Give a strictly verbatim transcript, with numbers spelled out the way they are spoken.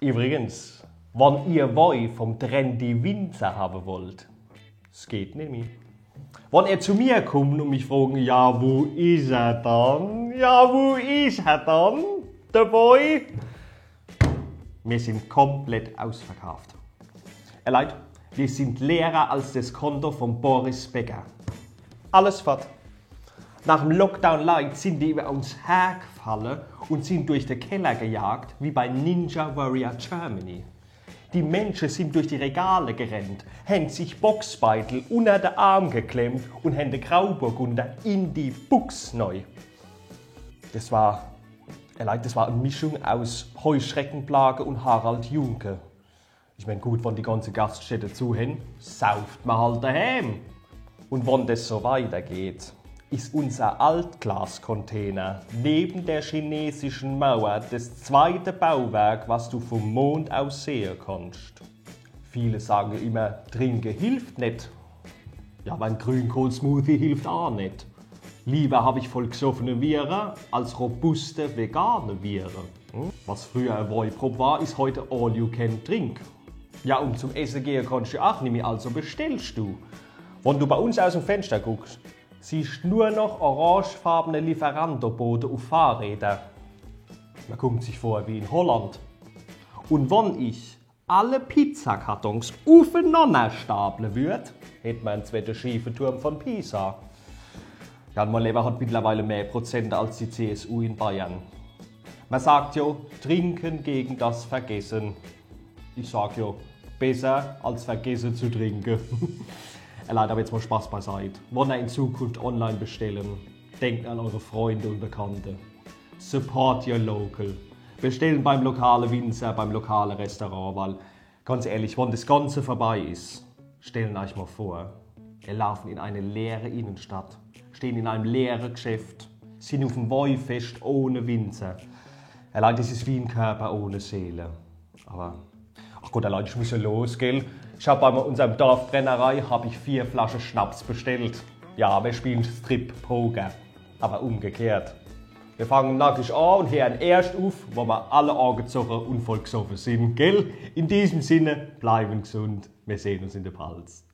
Übrigens, wann ihr Woi vom Trendy Winzer habe wollt, es geht nimmi. Wann ihr zu mir kommen und mich fragen, ja, wo is er dann? Ja, wo is er dann? Der Woi? Wir sind komplett ausverkauft. Ihr Leit, wir sind leerer als das Konto von Boris Becker. Alles fort. Nach dem Lockdown Light sind die über uns hergefallen und sind durch den Keller gejagt, wie bei Ninja Warrior Germany. Die Menschen sind durch die Regale gerannt, haben sich Boxbeutel unter den Arm geklemmt und haben den Grauburgunder in die Buchs neu. Das war, ihr Leit, das war eine Mischung aus Heuschreckenplage und Harald Junke. Ich mein, gut, wann die ganze Gaststätte zu hen, sauft man halt daheim. Und wann das so weitergeht, ist unser Altglascontainer neben der chinesischen Mauer das zweite Bauwerk, was du vom Mond aus sehen kannst. Viele sagen immer, trinken hilft nicht. Ja, mein Grünkohl-Smoothie hilft auch nicht. Lieber habe ich vollgesoffene Viere als robuste vegane Viere. Hm? Was früher ein Woiprop war, ist heute All You Can Drink. Ja, und zum Essen gehen kannst du auch nimmi, also bestellst du. Wenn du bei uns aus dem Fenster guckst, siehst nur noch orangefarbene Lieferando-Boote auf Fahrrädern. Man kommt sich vor wie in Holland. Und wenn ich alle Pizzakartons aufeinander stapeln würde, hätte man einen zweiten schiefen Turm von Pisa. Jan Moleva hat mittlerweile mehr Prozent als die C S U in Bayern. Man sagt ja, trinken gegen das Vergessen. Ich sag ja, besser als vergessen zu trinken. Ihr Leit, aber jetzt mal Spaß beiseite. Wann ihr in Zukunft online bestellen, denkt an eure Freunde und Bekannte. Support your local. Bestellen beim lokalen Winzer, beim lokalen Restaurant, weil ganz ehrlich, wann das Ganze vorbei ist, stellen euch mal vor, wir laufen in eine leere Innenstadt, stehen in einem leeren Geschäft, sind auf dem Woifest ohne Winzer. Ihr Leit, das ist wie ein Körper ohne Seele. Aber, ach Gott, ihr Leit, ich muss ja los, gell? Ich habe bei unserem Dorfbrennerei habe ich vier Flaschen Schnaps bestellt. Ja, wir spielen Strip-Poker, aber umgekehrt. Wir fangen nackig an und hören erst auf, wo wir alle angezogen und vollgesoffen sind, gell? In diesem Sinne, bleiben gesund. Wir sehen uns in der Palz.